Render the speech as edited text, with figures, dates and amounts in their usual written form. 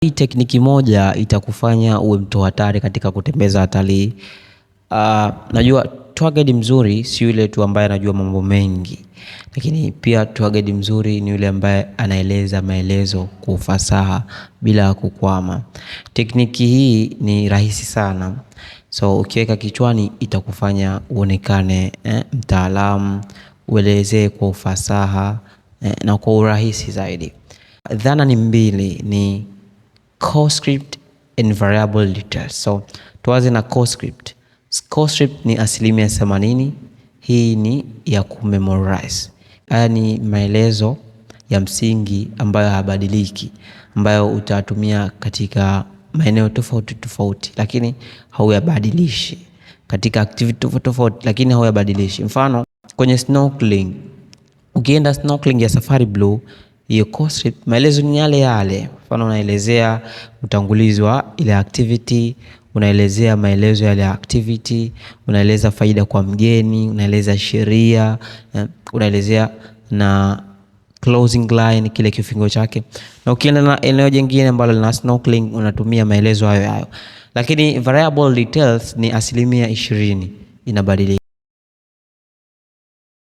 Hii tekniki moja itakufanya uwe mtu hatari katika kutembeza watalii. Najua tour guide mzuri si yule tu ambaye anajua mambo mengi, lakini pia tour guide mzuri ni yule ambaye anaeleza maelezo kwa ufasaha bila kukwama. Tekniki hii ni rahisi sana, so ukiweka kichwani itakufanya uonekane mtaalamu, uelezee kwa ufasaha na kwa urahisi zaidi. Dhana ni mbili, ni core script and variable details. So tuanze na core script. Core script ni 80%. Hii ni ya kumemorize. Haya ni maelezo ya msingi ambayo hayabadiliki, ambayo utatumia katika maeneo tofauti tofauti, lakini hauyabadilishi katika activity tofauti tofauti, lakini hauyabadilishi. Mfano kwenye snorkeling, ukienda snorkeling ya Safari Blue, hiyo core script maelezo ni yale yale. Mfano unaelezea utangulizi wa ile activity, unaelezea maelezo yale activity, unaeleza faida kwa mgeni, unaeleza sheria, unaelezea na closing line, kile kifungo chake. Na ukienda na eneo jingine ambalo lina snorkeling unatumia maelezo hayo hayo, lakini variable details ni 20% inabadilika.